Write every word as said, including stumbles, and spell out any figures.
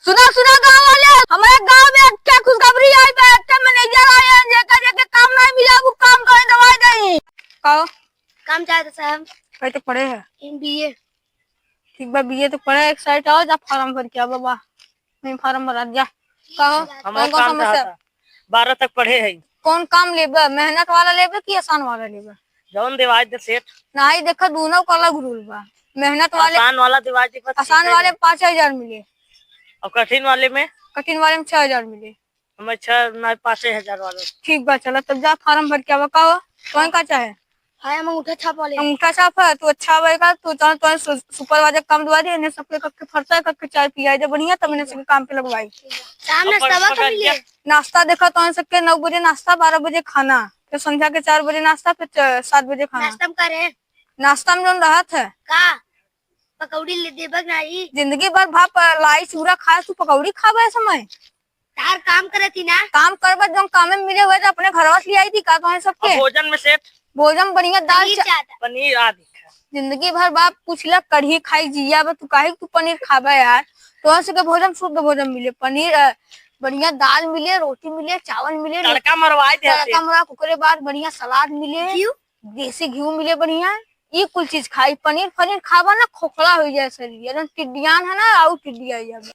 सुना, सुना गाँव वाले, हमारे गाँव में एक ठे खुशखबरी आई बा, एक ठे मैनेजर आए हैं, जेकर जेके काम नहीं मिला, वो काम कहीं दवाई नहीं। कहो। काम चाहते साहब। कहीं तो पढ़े है? बीए। ठीक बा, बीए तो पढ़े, एक साइड आओ, जा फॉर्म भर के आ बाबा। नहीं, फॉर्म भरा जा। कहो, हम कौन कौन काम समस्या? चाहता। बारह तक पढ़े है। कौन काम लेबे, मेहनत वाला लेबे कि आसान वाला लेबे? जौन देवाई दे सेठ। नहीं, देखो, दोनों का अलग रूल बा। मेहनत वाले, आसान वाला देवाई दे, बस आसान ठीक है। वाले पाँच हजार मिले। और कठिन वाले में? कठिन वाले में छह हजार मिले। हमें छह, नहीं, पाँचे हजार वाला। ठीक बा, चला तब जा फॉर्म भर के आवा। का हो, कौन का चाहे? हाँ, हम अंगूठा छाप वाले। अंगूठा छाप है, तू अच्छा आवेगा, तू चाहे तो सु-, सुपरवाइजर काम दवा दे, इन्हें सबके कक्के फरता है, कक्के चाय पियाई दे बढ़िया, तब इन्हें सबके काम पे लगवाई। शाम नाश्ता बा कब मिले? नाश्ता देखा तो सबके नौ बजे नाश्ता, बारह बजे खाना, फिर संध्या के चार बजे नाश्ता, फिर च-, सात बजे खाना। नाश्ता में का रहे? नाश्ता में जौन रहत है। का? पकौड़ी ले देबक नाही? जिंदगी भर भाप लाई चूरा खाए, तू पकौड़ी खाबे समय? तार काम करत ही ना। काम करबा, जौन कामे में मिले हुए तो अपने घरवा से ले आई थी का तोहे सबके? और भोजन में सेठ? भोजन बढ़िया दाल पनीर चा-, चाहता। पनीर आदि। जिंदगी भर बाप पूछला कढ़ी खाई जिया बा, तू काहे तू पनीर खाबा यार? तोहे सबके भोजन शुद्ध भोजन मिले, पनीर, अ, बढ़िया दाल मिले, रोटी मिले, चावल मिले, तड़का मरवाए दे तड़का सेठ। मरवा, ओकरे बाद बढ़िया सलाद मिले, घिउ? देसी घिउ मिले बढ़िया। ई कुल चीज खाई, पनीर फनीर खाबा ना, खोखला हो जाए शरीर, एकदम टिड्डियान है ना, आउ टिड्डिया हो जाबा।